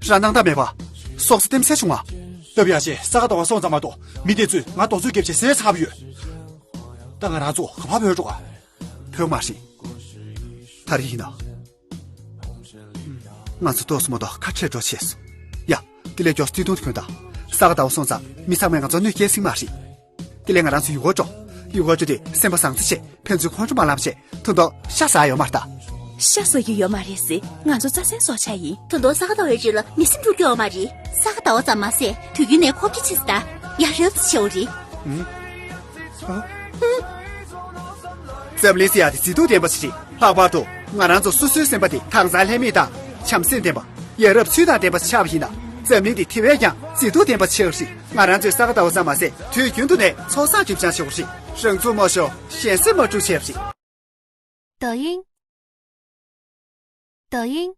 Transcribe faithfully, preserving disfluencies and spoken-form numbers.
རང་སྣང་དག་མེད་པ། སྲོག་རྩ་ལྟེམ་སེ་བྱུང་བ། སྟབས་ཡག་ཆེ་ས་ག་ཟླ་བ་སོང་ཙམ་མ་གཏོགས་མི་དེ་ཚོས་ང་རྡོ་བཙོས་རྒྱབ་ཆེད་ཟས་ཚར་བ་ཡོད། ད་ང་རང་ཚོ་ག་པར་བུད་འགྲོ་ག་བུད་མ་རེད། ད་རེས་ཡིན་ན། ང་ཚོ་ཏོག་ཙམ་མ་གཏོགས་ཁ་བྲལ་འགྲོ་ཆེས་སོང་། ཡ། དེ་ལས་མགྱོགས་བརྩེ་དུང་དེ་གོན་དང་། ས་ག་ཟླ་བ་སོང་ཙང་མི་ཚང་མས་ང་ཚོ་གནོད་སྐྱེལ་སྲིད་མ་རེད། དེ་ལས་ང་རང་ཚོ་ཡུལ་སྐོར་འགྲོ། ཡུལ་སྐོར་འགྲོ་དུས་སེམས་པ་བཟང་ཙམ་བྱས་ཕན་ཚུན་ཁོང་ཁྲོ་མ་ལངས་བྱས་ད་དུང་ཤ་ཟ་ཡོད་མ་རེད་ད། ཤ་ཟ་རྒྱུ་ཡོད་མ་རེད་ཟེར། ང་ཚོ་རྩྭ་ཟན་ཟོ་འཆར་ཡིན། ད་དུང་ས་ག་ཟླ་བའི་རྗེས་ལ་མི་སེམས་འཁྲུག་རྒྱུ་ཡོད་མ་རེད། ས་ག་ཟླ་བ་ཙམ་མ་ཟད་དུས་རྒྱུན་ནས་འཁོར་གྱི་ཆེ་ས་ད། ཡ་རབས་ཆེ་བ་རེད། ཨ། འཛམ་གླིང་ཟེར་ཡག་དེ་མཛེས་སྡུག་ལྡན་པ་ཞིག་རེད། ལྷག་པར་དུ་ང་རང་ཚོ་སོ་སོའི་སེམས་པ་དེ་དྭངས་གཙང་ལྷད་མེད་དང་བྱམས་སེམས་ལྡན་པ། ཡ་རབས་ཚུལ་དང་ལྡན་པ་ཆགས་པ་ཡིན་ན། འཛམ་གླིང་འདི་དེ་བས་ཀྱང་མཛེས་སྡུག་ལྡན་པ་ཆགས་རེད། ང་རང་ཚོའི་ས་ག་ཟླ་བ་ཙམ་མ་ཟད་དུས་རྒྱུན་དུ་ནས་ཚོགས་བསགས་སྒྲིབ་སྦྱང་བྱེད་དགོས་རེད། རང་ཚུགས་མ་ཤོར་གཞན་སེམས་མ་དཀྲུག་བྱས་པ་རེད། 抖音，抖音，